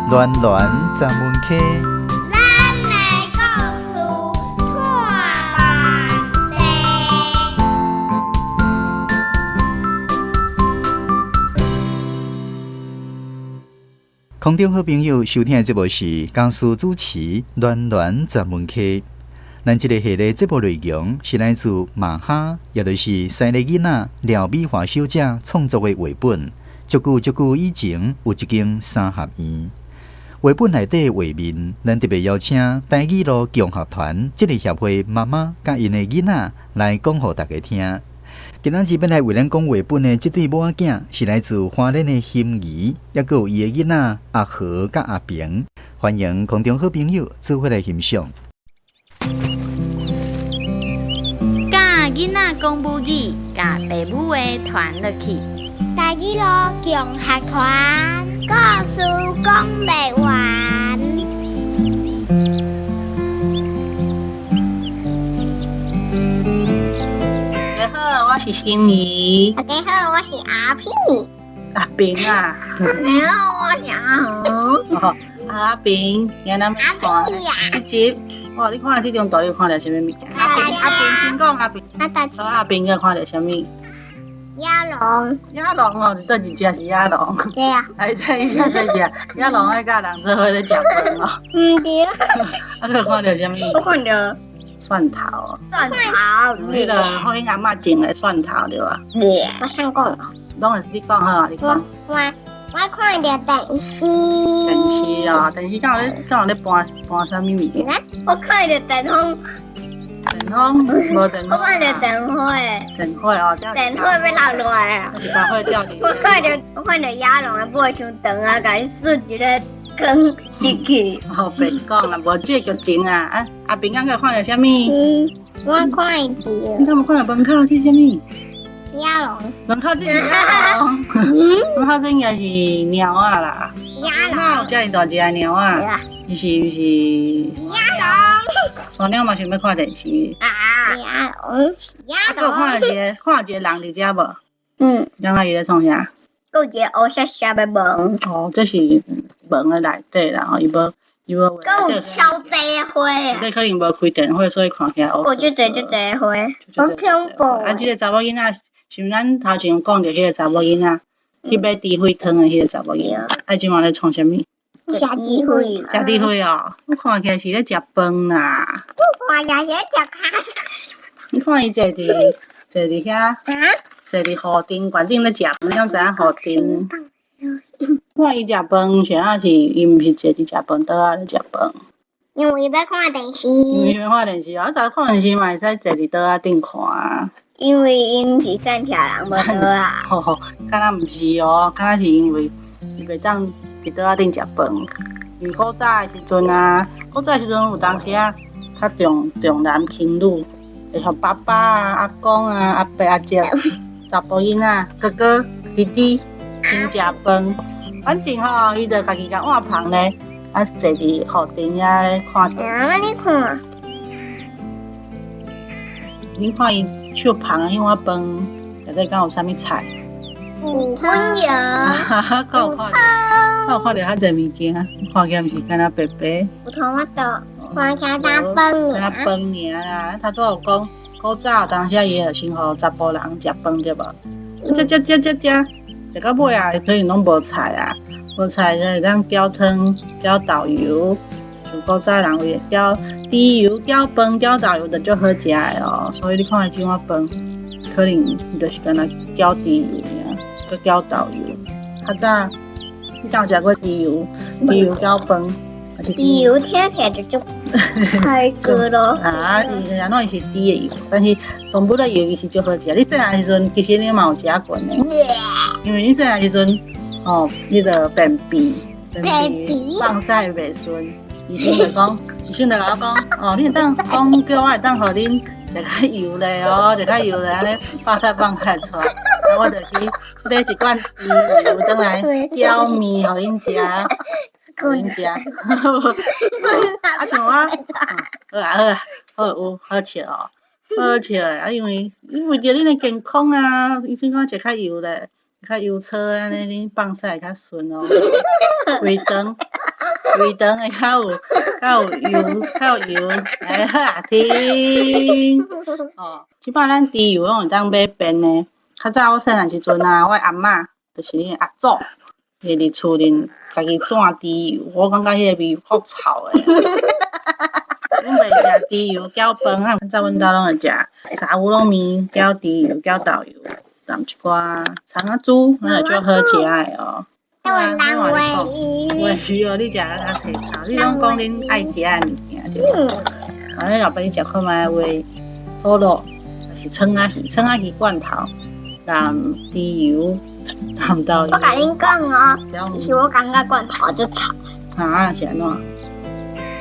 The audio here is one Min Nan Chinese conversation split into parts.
暖暖十门溪。咱的故事拖慢地。空中好朋友收听的节目是江苏主持暖暖十门溪。咱这个系列节目内容是来自马哈，也就是西丽囡仔廖美华小姐创作的绘本。足久足久以前，有一间三合院。绘本内底画面，咱特别邀请台语路共学团这个协会妈妈佮𪜶的囡仔来讲予大家听。今仔日欲来为咱讲绘本的这对母仔囝，是来自花莲的心仪，犹阁有伊的囡仔阿和佮阿平。欢迎空中好朋友做伙来欣赏。教囡仔讲母语，共爸母的传落去。台语路共学团，故事讲袂完。大家好，我是心怡。大家好，我是阿平。阿平啊。大家好，我是阿和。阿平，今咱看这集，哇，你看这张图，你看著啥物物件？阿平，阿平先讲阿平。阿平，佮看著啥物？野龙。野龙哦，佗一只是野龙。对啊。哎，这一只细只，野龙爱佮人做伙咧食饭哦。毋对。啊，你看著啥物？我看著蒜头。蒜头。彼个予𪜶阿嬷种的蒜头对吧？对。我先讲。拢会是你讲好，你讲。我看著电视。电视哦，电视敢有咧，敢有咧播播啥物物件？我看著电风。电风，无电风。我看著电火。电火哦，电火欲落落来啊！把火吊伫。我看著野龙的尾伤长啊，共伊竖一个光失去。哦，白讲啦，无这剧情啊！啊，阿平刚阁看著啥物？嗯，我看著。你敢有看著门口这啥物？野龙。门口这是野龙。门口这应该是猫仔啦。野龙。哪有遮尔大只的猫仔？伊是毋是？野龙。山猫嘛想欲看电视。啊！野龙，野龙。啊，看一个，看一个人伫遮无？嗯。感觉伊咧创啥？阁有一个乌色色的门。哦，这是门的内底啦，吼，伊无，伊无。阁有超济花。你可能无开电火，所以看起来乌。阁有足济足济花，好恐怖。啊，这个查某囡仔，像咱头前有讲著彼个查某囡仔，去买猪血汤的彼个查某囡仔，啊，这摆咧创啥物？食猪血。食猪血哦，我看起来是咧食饭啦。我看起来是咧食卡。你看伊坐伫坐伫遐，坐伫雨顶，悬顶咧食饭，你敢知影雨顶？看伊食饭，啥是伊毋是坐伫食饭桌仔咧食饭。因为伊欲看电视。因为欲看电视啊，早看电视嘛会使坐伫桌仔顶看啊。因为𪜶是散车人，无桌仔。吼吼，敢若毋是哦，敢若是因为伊袂当伫桌仔顶食饭。因为古早的时阵啊，古早的时阵有当时啊，较重重男轻女，会予爸爸啊、阿公啊、阿伯阿叔、查埔囡仔、哥哥、弟弟先食饭。反正吼，伊就家己共碗捧咧，啊坐伫雨顶遐咧看电视。啊，你看。你看伊手捧的彼碗饭，内底敢有啥物菜？有粉药。敢有看？敢有看著较济物件？看起来毋是敢若白白。有头仔豆，看起来敢饭尔。敢若饭尔啦，头拄有讲，古早有当时伊会先予查埔人食饭对无？食食食食食，食到尾啊，可能拢无菜啊，无菜就会当搅汤、搅豆油。像古早人会搅猪油、搅饭、搅豆油，就足好食的哦。所以你看伊这碗饭，可能伊就是敢若搅猪油尔，阁搅豆油。较早你敢有食过猪油？猪油搅饭，还是猪油听起来就足太过咯。啊，伊安怎伊是猪的油，但是动物的油其实足好食。你细汉时阵，其实你嘛有食过呢。因为你细汉时阵，哦，彼个便秘，便秘，放屎袂顺，医生就讲，医生就共我讲，哦，你会当讲叫我会当予恁食较油咧哦，食较油咧，按呢放屎放较会出来。啊，我就去买一罐猪油转来搅面，予恁食，予恁食。啊，像我，好啊好啊，好有好笑哦，好笑的啊，因为因为著恁的健康啊，医生讲食较油咧，较油醋按呢，恁放屎会较顺哦。胃肠。胃腸會較有較有油，較有油，來好啊，停。哦，這擺咱豬油攏會當買便的。較早我細漢時陣啊，我的阿嬤就是恁阿祖，伊佇厝裡家己煮豬油，我感覺彼个味夠臭的。阮袂食豬油攪飯啊，較早阮兜攏會食沙烏龍麵攪豬油攪豆油，淋一寡蔥仔珠，咱就足好食的哦。啊，你話鱔魚哦，你食較濟臭，你攏講恁愛食的物件對無？啊，你老爸你食看覓話，土肉，是蔥仔魚，蔥仔魚罐頭，淋豬油，淋豆油。我共恁講哦，其實我感覺罐頭足臭。啊，是按怎？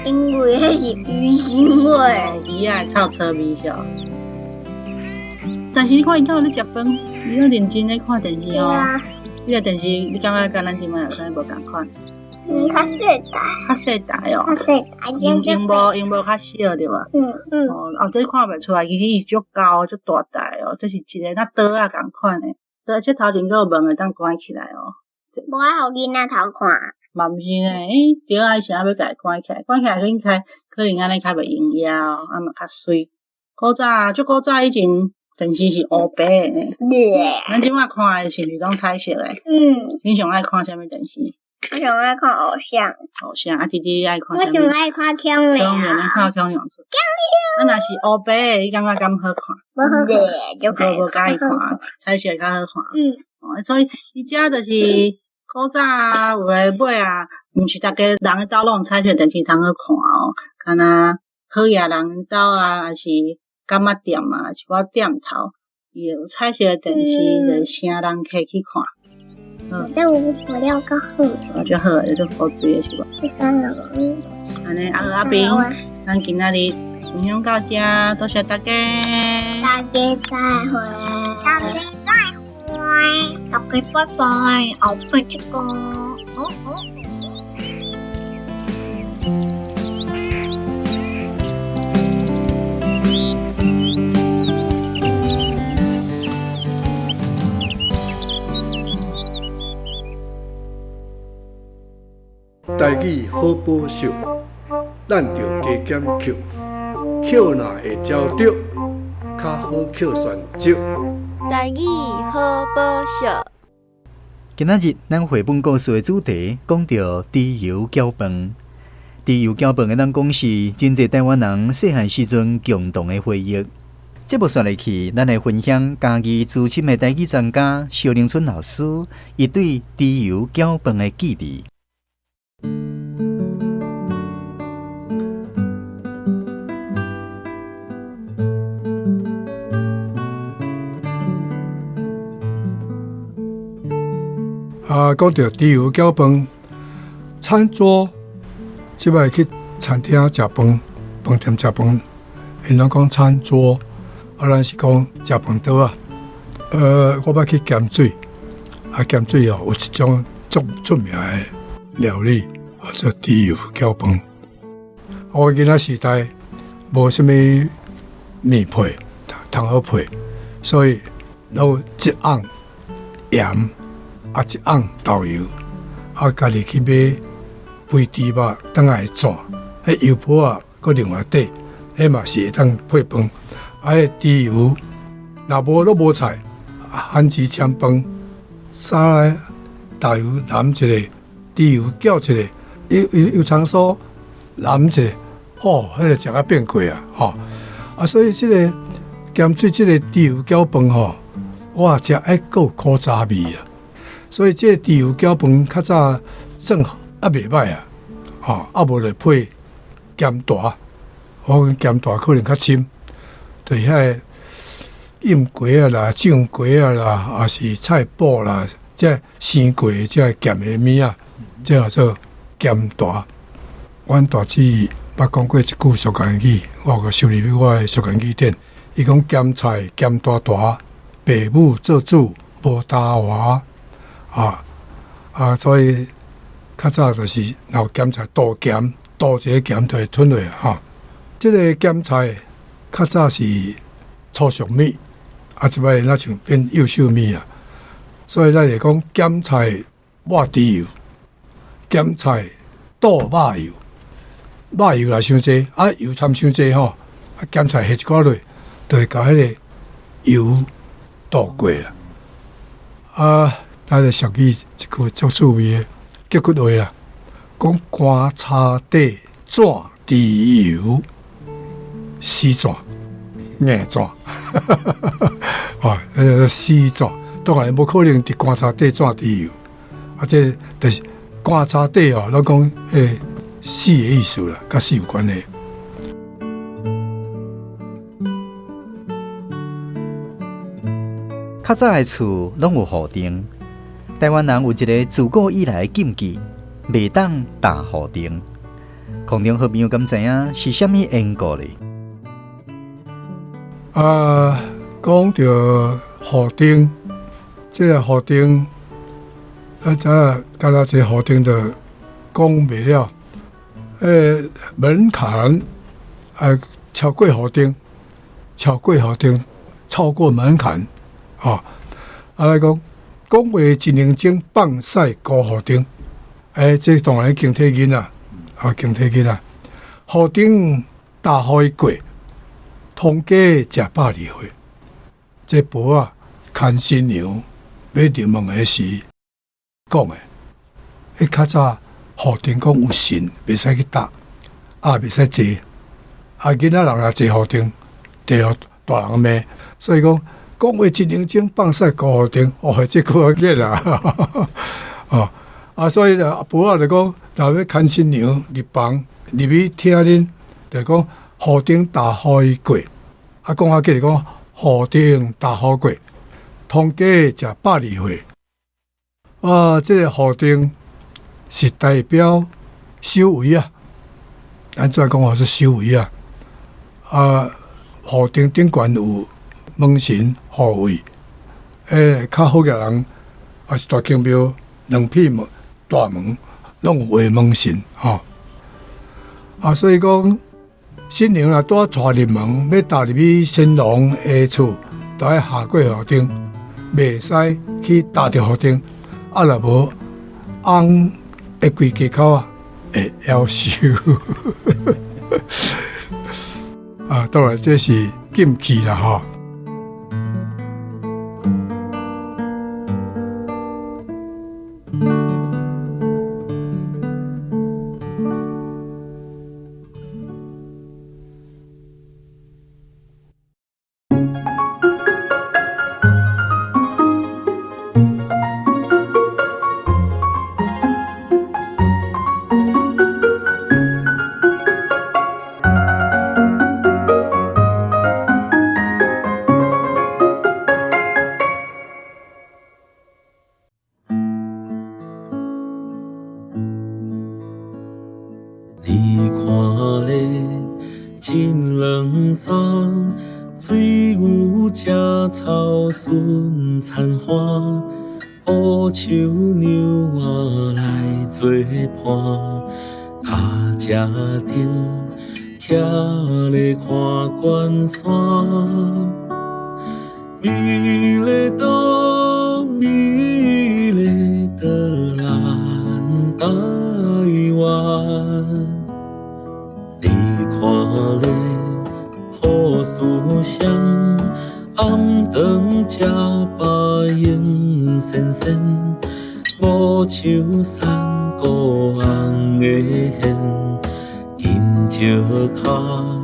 因為彼是魚腥味。魚仔的臭臭味是。但是你看伊敢有咧食飯，伊有認真咧看電視哦。你個電視，你感覺佮咱這擺有啥物無仝款？嗯，較細台。較細台哦。較細台。螢幕螢幕較小對無？嗯嗯。哦，哦，這看袂出來，其實伊足高足大台哦，這是一個若桌仔仝款的。而且頭前閣有門會當關起來哦。無愛予囡仔偷看。嘛毋是呢，欸，對啊，伊是按欲共伊關起來，關起來應該可能按呢較袂用枵，啊嘛較媠。古早足古早以前電視是烏白的呢。咱這擺看的是毋是攏彩色的？嗯。你上愛看啥物電視？我上愛看偶像。偶像啊，弟弟愛看啥物？我上愛看恐龍。恐龍，你看恐龍出。啊，若是烏白的，你感覺敢好看？無好看。無無佮意看，彩色較好看。嗯。哦，所以伊這就是古早有的尾啊，毋是逐家人兜攏有彩色電視通好看哦，敢若好額人兜啊，抑是柑仔店啊，一寡店頭，伊會有彩色的電視，就是請人客去看。嗯，但有材料較好。哦，足好的，足古錐的是無？第三個。按呢，阿阿平，咱今仔日分享到這，多謝大家。大家再會。大家再會。大家拜拜，後擺這個。好好。台語好寶秀，咱著加減抾，抾若會焦著，較好抾旋石。台語好寶秀。今仔日咱繪本故事的主題講到豬油攪飯。豬油攪飯會當講是真濟台灣人細漢時陣共同的回憶。節目煞落去，咱來分享嘉義資深的台語專家蕭玲春老師，伊對豬油攪飯的記憶。啊，講到豬油攪飯，餐桌，這擺去餐廳食飯，飯店食飯，𪜶攏講餐桌，啊，咱是講食飯桌啊。我捌去鹹水，啊，鹹水哦，有一種足出名的料理，叫做豬油攪飯。我囡仔時代無啥物麵皮通好配，所以攏一甕鹽。啊，一甕豆油，啊，家己去買肥豬肉，轉來煮，彼油泡仔，閣另外底，彼嘛是會當配飯。啊，彼豬油，若無攏無菜，番薯攕飯，啥个豆油淋一个，豬油攪一個，油油蔥酥淋一个，吼，彼个食甲變過啊，吼！啊，所以這个鹹水這个豬油攪飯吼，我也食愛閣有古早味啊。所以這個豬油攪飯較早算猶袂䆀啊，吼，啊無就配鹹大，我講鹹大可能較深，就是遐个醃雞仔啦、醬雞仔啦，抑是菜脯啦，這生過的這鹹的物仔，這叫做鹹大。阮大姊捌講過一句俗言語，我有收入去我的俗言語典。伊講鹹菜鹹大大，爸母做主無焦娃。啊啊！所以較早就是若有鹹菜，倒鹹倒一个鹹就會吞落吼。這个鹹菜較早是粗俗米，啊，這擺若像變幼秀米啊。所以咱會講鹹菜抹豬油，鹹菜。倒肉油，肉油若傷濟，啊油摻傷濟吼，啊鹹菜下一寡落，就會共彼个油倒過啊。啊，咱個俗語一句足趣味的結骨話啦，講棺柴底轉豬油，死轉硬轉，哦，彼個死轉，當然無可能佇棺柴底轉豬油，啊，這就是棺柴底哦，攏講彼個死的意思啦，佮死有關係。較早的厝攏有雨燈，台灣人有一個自古以來的禁忌，袂當踏雨燈。空中好朋友敢知影是啥物緣故咧？啊，講著雨燈，這個雨燈，咱知影，敢若這個雨燈就講袂了。門檻啊，超過雨燈，超過雨燈，超過門檻。哦，啊來講，講話一兩鐘放屎孤雨燈，欸，這當然經體囡仔，啊，經體囡仔。雨燈大雨過，通家食120歲。這婆仔牽新娘欲入門的時講的，彼較早雨燈講有神，袂使去踏，啊，袂使坐。啊，囡仔人若坐雨燈，就予大人罵，所以講。講話一兩鐘放屎孤雨燈，哦，這句話熱啦，哦，啊，所以阿婆仔就講，若欲牽新娘入房入去聽恁，就講雨燈大雨過，啊，講較緊就講雨燈大雨過，通家食120歲。啊，這個雨燈是代表修為啊，咱怎講話是修為啊？啊，雨燈頂懸有門神護衛，欸，較好額人，也是大坑廟兩片門大門，攏有畫門神吼。啊，所以講新娘若拄仔娶入門，欲踏入去新郎的厝，都愛下過雨燈，袂使去踏著雨燈。啊，若無翁的規家口啊，會夭壽。啊，當然這是禁忌啦，吼。你看咧，真软松，水牛食草顺田花，乌秋娘仔来做伴，脚车顶徛咧看关山，美丽岛，美丽的咱台湾。你看咧，好思想，暗顿食饱用仙仙，无像山谷红的线，金石跤，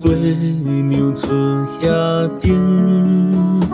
月娘出遐顶。